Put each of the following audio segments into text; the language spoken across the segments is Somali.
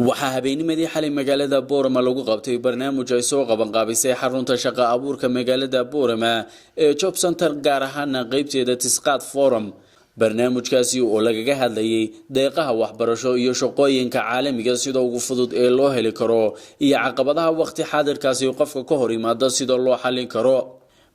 Waxaa habeennimadii xalay magaalada Boorama lagu qabtay barnaamij ay soo qabanqaabisay xarunta shaqa abuurka magaalada Boorama ee Job Center, gaar ahaana qeybteeda Tisqaad Forum. Barnaamijkaasi oo lagaga hadlayay deeqaha waxbarasho iyo shaqooyinka caalamiga sida ugu fudud ee loo heli karo iyo caqabadaha waqti xaadirkaasi qofka ka hor yimaada sida loo xallin karo.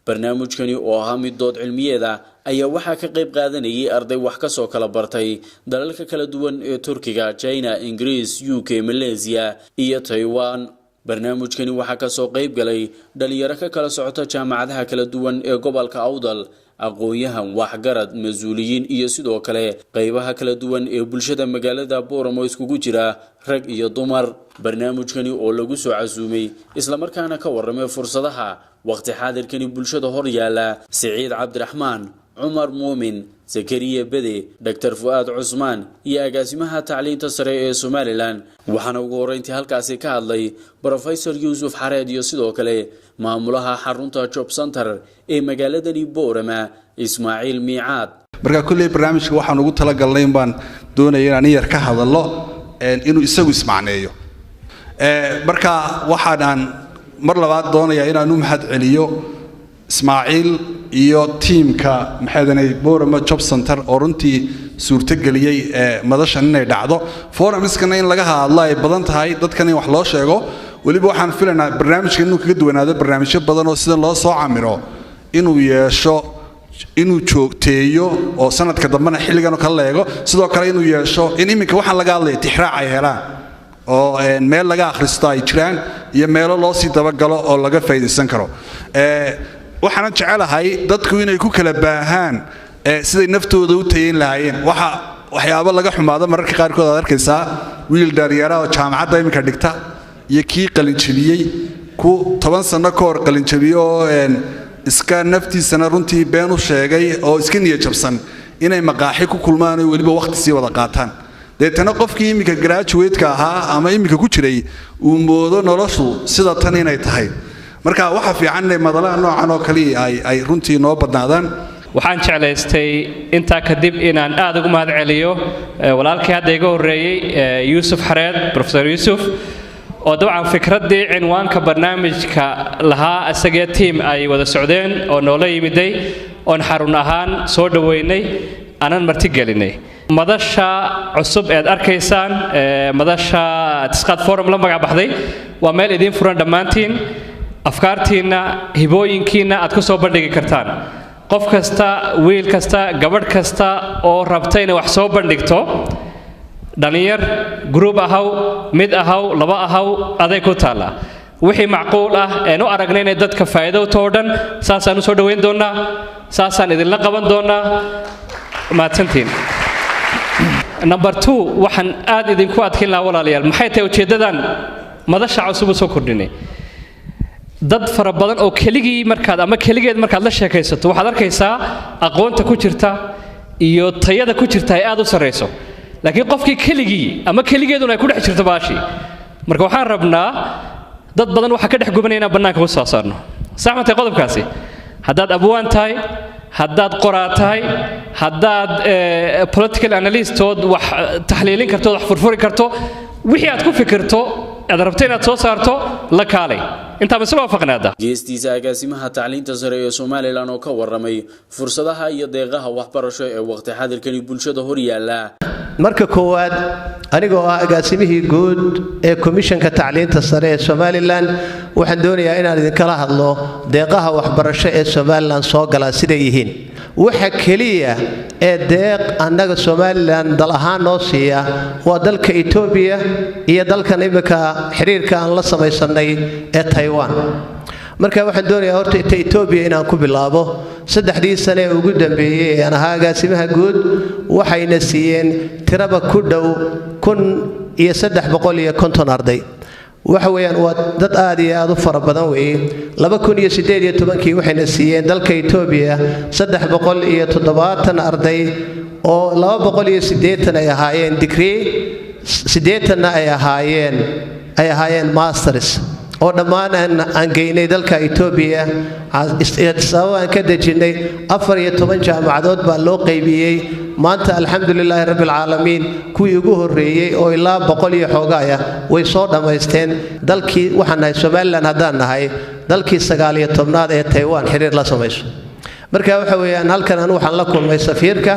Barnaamijkani oo ahaa mid dood cilmiyeed ah ayaa waxaa ka qayb qaadanayay arday wax kasoo kala bartay dalalka kala duwan ee Turkiga, China, Ingiriis, UK, Malaysia iyo Taiwan. Barnaamijkani waxaa kasoo qayb galay dhalinyaro ka kala socota jaamacadaha kala duwan ee gobolka Awdal, aqoon-yahan, waxgarad, mas-uuliyiin iyo sidoo kale qeybaha kala duwan ee bulshada magaalada Booramo, iskugu jira rag iyo dumar. Barnaamijkani oo lagu soo casuumay islamarkaana ka warramay fursadaha waqti xaadirkani bulshada hor yaala Siciid Cabdiraxmaan Cumar Muumin, Zakariya Bede, Dr Fu'aad Cusmaan iyo agaasimaha tacliinta sare ee Somaliland. Waxaana ugu horreyntii halkaasi ka hadlay Brofesor Yuusuf Xareed iyo sidoo kale maamulaha xarunta Job Center ee magaaladani Boorama, Ismaaciil Miicaad. Marka kolley barnaamijka waxaan ugu talagalnay in baan doonaya inaan in yar ka hadallo, inuu isagu ismacneeyo. Marka waxaan aan mar labaad doonayaa inaan u mahad celiyo Ismaaciil iyo tiimka maxaydanay Boorama Job Center oo runtii suurtogeliyey madashan inay dhacdo, forumskana in laga hadlo ay badan tahay, dadkan in wax loo sheego. Weliba waxaan filaynaa barnaamijka inuu kaga duwanaado barnaamijyo badan oo sida loo soo camiro, inuu yeesho, inuu joogteeyo oo sanadka dambena xilligan oo kale la eego. Sidoo kale inuu yeesho in iminka waxaan laga hadlaya tixraac ay helaan oo meel laga akhristo ay jiraan iyo meelo loo sii dabagalo oo laga faa'iidaysan karo. Waxaanan jecelahay dadku inay ku kala baahaan siday naftooda u tayeyn lahaayeen. Waxa waxyaabo laga xumaado mararka qaarkood aad arkaysaa wiil dhalinyara oo jaamacadda iminka dhigta iyo kii qalinjabiyey ku 10 sano ka hor qalinjabiye oo iska naftiisana runtii been u sheegay oo iska niyad jabsan inay maqaaxi ku kulmaan oo weliba waqti sii wada qaataan. Deetana qofkii iminka graduate-ka ahaa ama iminka ku jiray uu moodo noloshu sida tan inay tahay. Marka waxa fiican inay madalaha noocan oo kaliya ay runtii noo badnaadaan. Waxaan jeclaystay intaa kadib inaan aad ugu mahad celiyo walaalkii hadda iga horreeyey, Yuusuf Xareed, Professor Yuusuf, oo dabcan fikraddii cinwaanka barnaamijka lahaa, isagee tiim ay wada socdeen oo noola yimiday, oon xarun ahaan soo dhoweynay aanan martigelinay. Madasha cusub eed arkaysaan, madasha Tisqaad Forum la magac baxday, waa meel idiin furan dhammaantiin, afkaartiinna, hibooyinkiinna aad ku soo bandhigi kartaan. Qof kasta, wiil kasta, gabadh kasta oo rabta inay wax soo bandhigto, dhallinyar group ahaw, mid ahaw, laba ahaw, aday ku taallaa. Wixii macquul ah een u aragnay inay dadka faa'iido u too dhan, saasaan u soo dhoweyn doonnaa, saasaan idinla qaban doonnaa. Mahadsantiin. Number two, waxaan aad idinku adkayn lahaa, walaalayaal, maxay tahay ujeeddadan madasha cusub u soo kordhinay? Dad fara badan oo keligii markaad ama keligeed markaad la sheekaysato, waxaad arkaysaa aqoonta ku jirta iyo tayada ku jirta ay aad u sarrayso, laakiin qofkii keligii ama keligeeduna ay ku dhex jirto baashii. Marka waxaan rabnaa dad badan waxaa ka dhex gubanaya inaan bannaanka u soo saarno. Sax ma tahay qodobkaasi? Haddaad abwaan tahay, haddaad qoraa tahay, haddaad political analyst ood wax taxliilin karto, wax furfuri karto, wixii aad ku fikirto aad rabto inaad soo saarto, la kaalay. Intaa mise waafaqnaada? Geestiisa, agaasimaha tacliinta sare ee Somaliland oo ka waramay fursadaha iyo deeqaha waxbarasho ee waqti xadirkani bulshada hor yaala. Marka koowaad, anigoo ah agaasimihii guud ee Komishanka Tacliinta Sare ee Somaliland, waxaan doonayaa inaan idinkala hadlo deeqaha waxbarasho ee Somaliland soo galaa siday yihiin. Waxa keliya ee deeq annaga Somaliland dal ahaan noo siiya waa dalka Etoobiya iyo dalkan imika xidhiirka aan la samaysanay ee Taiwan. Marka waxaan doonayaa horta ta Etoobiya inaan ku bilaabo. 3dii sane ee ugu dambeeyey ee aan ahaa agaasimaha guud, waxayna siiyeen tiraba ku dhow 1350 arday. Waxa weeyaan waa dad aad iyo aad u fara badan weeye. 2018kii waxayna siiyeen dalka Etoobiya 370 arday, oo 280 ay ahaayeen degree, 80na ay ahaayeen masters, oo dhammaan aan geynay dalka Etoobiya. Sabab aan ka dejinnay 14 jaamacadood baa loo qaybiyey. Maanta, alxamdulilaahi rabbilcaalamiin, kuwii ugu horreeyey oo ilaa 100 iyo xoogaaya way soo dhammaysteen. Dalkii waxaan nahay, Somaliland haddaan nahay, dalkii 19aad ee Taiwan xiriir la samayso. Marka waxa weeyaan, halkan anu waxaan la kulmay safiirka,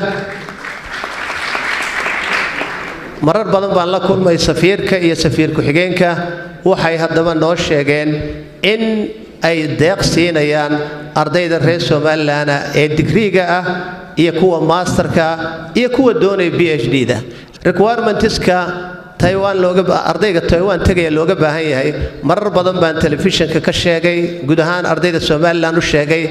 marar badan baan la kulmay safiirka iyo safiir ku-xigeenka. Waxay haddaba noo sheegeen in ay deeq siinayaan ardayda reer Somaliland ee digriiga ah iyo kuwa masterka iyo kuwa doonaya PhD-da. Requirements-ka Taiwan looga, ardayga Taiwan tegaya looga baahan yahay, marar badan baan telefishinka ka sheegay, guud ahaan ardayda Somaliland u sheegay,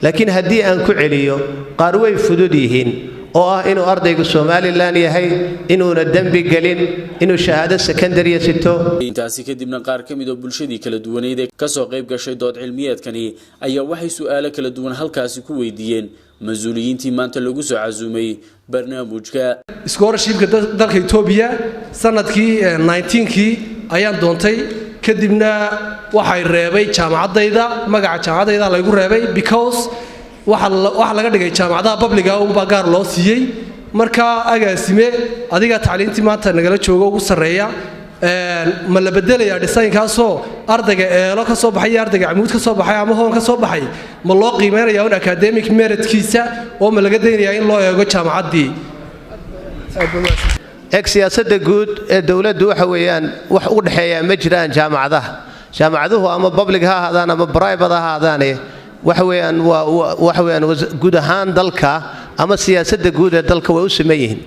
laakiin haddii aan ku celiyo, qaar way fudud yihiin, oo ah inuu ardaygu Somaliland yahay, inuuna dembi gelin, inuu shahaado secondary sito. Intaasi kadibna qaar ka mid oo bulshadii kala duwaneyd ee kasoo qayb gashay dood cilmiyeedkani ayaa waxay su-aalo kala duwan halkaasi ku weydiiyeen mas-uuliyiintii maanta lagu soo casuumay barnaamijka. Scholarshipka dalka Etoobiya sanadkii 19kii ayaan doontay. Kadibna waxay reebay jaamacaddayda, magaca jaamacaddayda laygu reebay, because waxaa laga dhigay jaamacadaha public-ga unbaa gaar loo siiyey. Marka agaasime, adiga tacliintii maanta nagala joogo ugu sarreeya, ma la bedelayaa designkaasoo ardayga Eelo ka soo baxay iyo ardayga Camuud ka soo baxay ama Hoon ka soo baxay ma loo qiimeynayaa un academic meritkiisa, oo ma laga daynayaa in loo eego jaamacaddii? Eg, siyaasadda guud ee dowladdu waxa weeyaan, wax u dhexeeya ma jiraan jaamacadaha. Jaamacaduhu ama public ha ahaadaan ama private ha ahaadaane, waxa weeyaan waa waxa weeyaan guud ahaan dalka ama siyaasadda guud ee dalka way u siman yihiin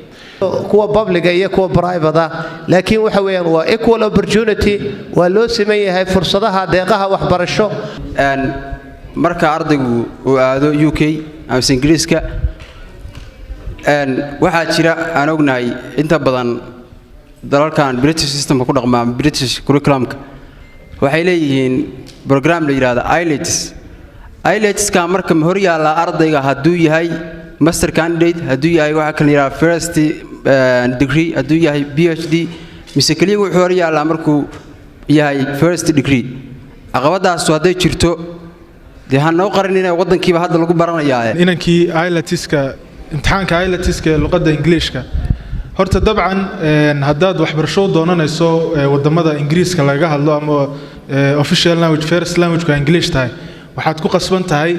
kuwa public-ga iyo kuwa private, laakiin waxa weeyaan waa equal opportunity, waa loo siman yahay fursadaha deeqaha waxbarasho. Marka ardaygu uu aado UK amase Ingiriiska, waxaa jira, aan ognahay, inta badan dalalkan British systemka ku dhaqmaa, British curriculumka, waxay leeyihiin program la yidhahda IELTS. IELTS-ka marka ma hor yaallaa ardayga hadduu yahay master candidate, hadduu yahay waxa kan la yidhahda first degree, hadduu yahay PhD, mise keliya wuxuu hor yaallaa markuu yahay first degree? Caqabadaasu hadday jirto, dee ha noo qarin inay waddankiiba hadda lagu baranayaa. Inankii IELTS-ka, imtixaanka IELTS-ka ee luqadda Ingiliishka, horta dabcan haddaad waxbarasho u doonanayso wadamada Ingiriiska laga hadlo ama official language, first language-ka English tahay, waxaad ku qasban tahay,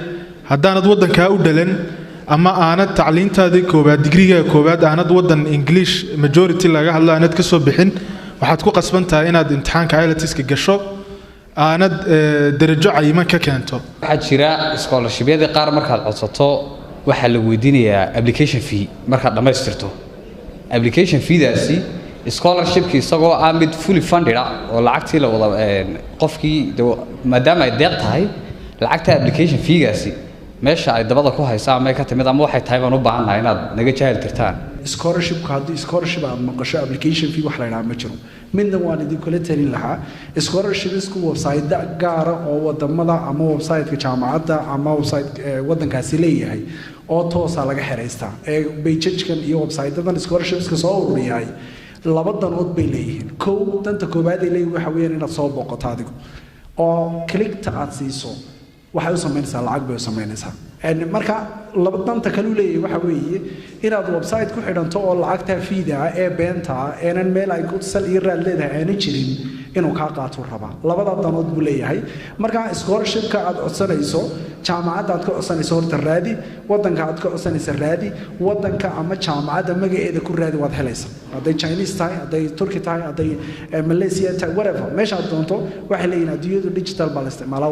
haddaanad waddankaa u dhalan ama aanad tacliintaadii koowaad, digriga koowaad, aanad waddan English majority laga hadlo aanad ka soo bixin, waxaad ku qasban tahay inaad imtixaanka IELTS-ka gasho, aanad darajo cayiman ka keento. Waxaa jira scholarshipyadii qaar markaad codsato waxaa la weydiinayaa application fee. Markaad dhammaystirto application fee-daasi, scholarshipki isagoo ah mid fully funded ah oo lacagtii la wada qofkii, maadaama ay deeq tahay, lacagta application fee-gaasi meesha ay dabada ku haysa ama ay ka timid ama waxay tahay baan u baahannahay inaad naga jaahil tirtaan. Scholarshipku, haddii scholarship aad maqasho, application fee wax la yidhaha ma jiro. Midna waan idinkula talin lahaa: scholarshipsku website gaara oo wadamada ama website-ka jaamacadda ama website waddankaasi leeyahay oo toosa laga xeraystaa. Ee pages-kan iyo website-dadan scholarshipska soo ururiyahay laba danood bay leeyihiin. Kow, danta koowaad ay leeyihin waxa weeyaan inaad soo booqato adigu oo click-ta aad siiso waxay u samaynaysaa, lacag bay u samaynaysaa. Marka laba danta kale u leeyahay waxa weeye inaad website ku xidhanto oo lacagta fee-da ah ee beenta ah eenan meel ay ku sal iyo raad leedahay aanan jirin inuu kaa qaatuu rabaa. Labada danood buu leeyahay. Marka scholarshipka aad codsanayso, jaamacadda aad ka codsanayso horta raadi, wadanka aad ka codsanaysa raadi, wadanka ama jaamacadda magaceeda ku raadi, waad helaysa. Hadday Chinese tahay, hadday Turki tahay, hadday Malaysia tahay, whatever, meeshaad doonto, waxay leeyihin adduunyadu digital baa la isticmaalaa.